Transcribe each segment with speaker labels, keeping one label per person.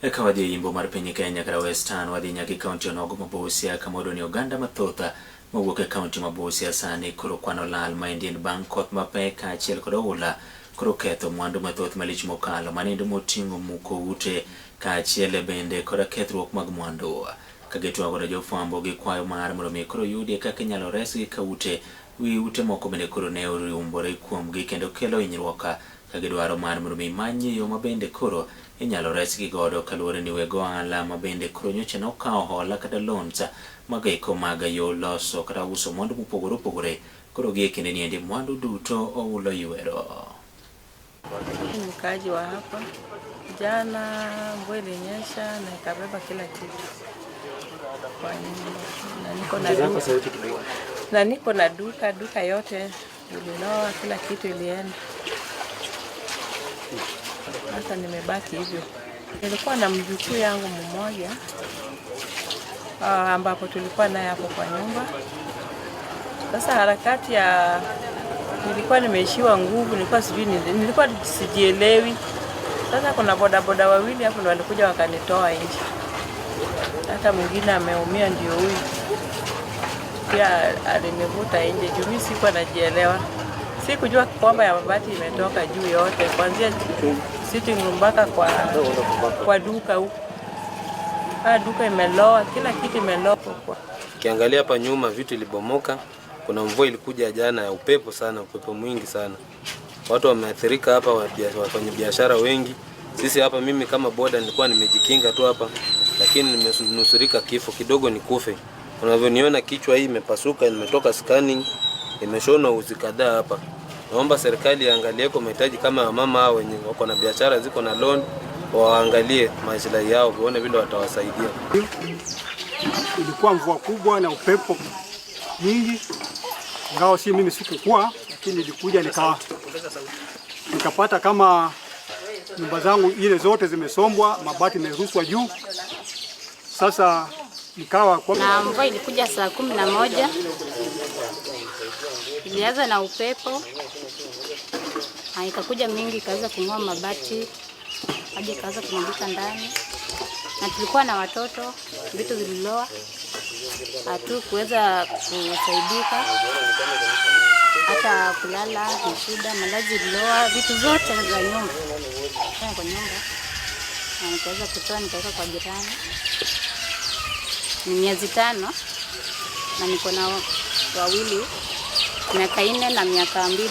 Speaker 1: Eka wadhi e yimbo mar piny Kenya kata Western, wadhi nyaka e kaunti onogo ma Busia, kama wayudo ni oganda mathoth mawuok e kaunti ma Busia sani koro kwano lal. Maendi en bang' koth mapek kaachiel kod oula koro ketho mwandu mathoth malich mokalo manendo moting'o muko ute kaachiel bende koda kethruok mag mwandu. Ka gitwago koda jofwambo, gikwayo mar mondo mi koro yudie kaka inyalo resgi ka ute wi ute moko bende koro ne oriumbore kuomgi kendo kelo hinyruok, ka gidwaro mar mondo mi many yo ma bende koro inyalo resgi godo, kaluwore ni weg ohala ma bende koro nyocha nokawo hola kata loans mago mag yo loso kata uso mwandu mopogore opogore, koro gi e kinde ni endi mwandu duto oulo ywero.
Speaker 2: Ni mkaaji wa hapa. Jana mvua ilinyesha na ikabeba kila kitu kwa nyumba, na niko na duka, duka yote ililoa, kila kitu ilienda. Sasa nimebaki hivyo. Nilikuwa na mjukuu yangu mmoja ambapo tulikuwa naye hapo kwa nyumba. Sasa harakati ya nilikuwa nimeishiwa nguvu, nilikuwa sijui, nilikuwa sijielewi. Sasa kuna bodaboda wawili hapo ndo walikuja wakanitoa nje. Hata mwingine ameumia, ndio huyu pia alinivuta nje juu mimi sikuwa najielewa. Sikujua kwamba ya mabati imetoka juu yote, kuanzia sitting room mpaka kwa duka huku. Ah, duka imeloa, kila kitu imeloa.
Speaker 3: Ukiangalia hapa nyuma vitu ilibomoka. Kuna mvua ilikuja jana ya upepo sana, upepo mwingi sana. Watu wameathirika hapa, wafanyabiashara wengi. Sisi hapa, mimi kama boda nilikuwa nimejikinga tu hapa, lakini nimenusurika kifo kidogo nikufe. Unavyoniona kichwa hii imepasuka, nimetoka scanning, imeshonwa uzi kadhaa hapa. Naomba serikali iangalie kwa mahitaji kama wamama hao wenye wako na biashara ziko na loan, waangalie maslahi yao, waone vile watawasaidia.
Speaker 4: Ilikuwa mvua kubwa na upepo nyingi, ingawa si mimi sikukuwa, lakini nilikuja nikapata kama nyumba zangu ile zote zimesombwa, mabati imerushwa juu. Sasa nikawa kwa
Speaker 5: Na mvua ilikuja saa 11, ilianza na upepo na ikakuja mingi, ikaweza kung'oa mabati hadi ikaanza kumwagika ndani, na tulikuwa na watoto, vitu zililoa, hatukuweza kusaidika, hata kulala ni shida, malazi ililoa, vitu zote za nyumba kwa nyumba, na nikaweza kutoa nikaweka kwa jirani. Ni miezi 5 na niko na wawili, miaka 4 na miaka 2.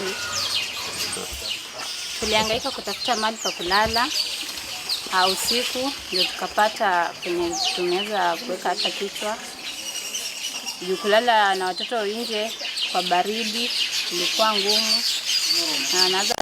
Speaker 5: Tulihangaika kutafuta mahali pa kulala usiku, ndio tukapata kwenye tumeweza kuweka hata kichwa. Juu kulala na watoto nje kwa baridi ilikuwa ngumu, na wanaanza